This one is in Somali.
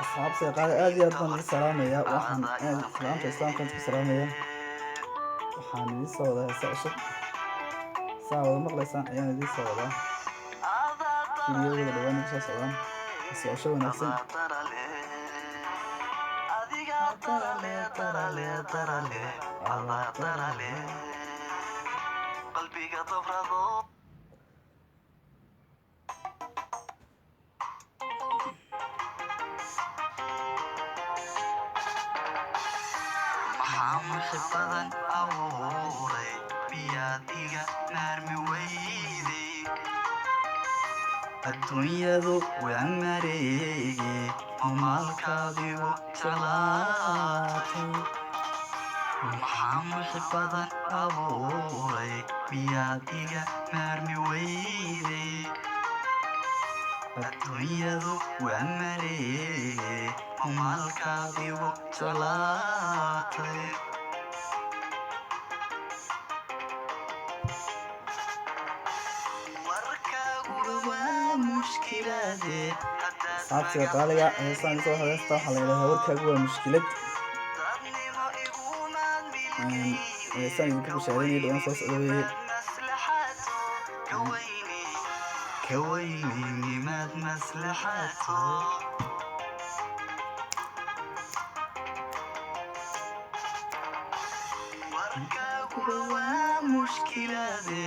Asxaabta qaali, aad iyo aad baan idin salaamayaa. Waxaan aad salaamta islaamkaan isku salaamayaa. Waxaan idin soo wadaa heese cusub, saa wada maqlaysaan ayaan idin soo wadaa. Fiidiyowada dhawaan igu soo socdaan. Socosho wanaagsan. Maxaa muxibadan abuuray? Miyaad iga maarmi weyday? Adduunyadu waa mareege, maalkaadigu jeclaatay. Maxaa muxibadan abuuray? Miyaad iga maarmi weyday? Adduunyadu waa mareege, maalkaadigu jeclaatay. Warkaaguba waa mushkilade. Asxaabtiga qaaliga, heestaan soo heesta waxaa la yidhahdaa "Warkaagu Waa Mushkilad". Dadnimo igumaad Heestaan idinku bashaareynaya dhawaan soo socda weeye. Kaweynimaad maslaxato. Warkaaguba waa mushkilade,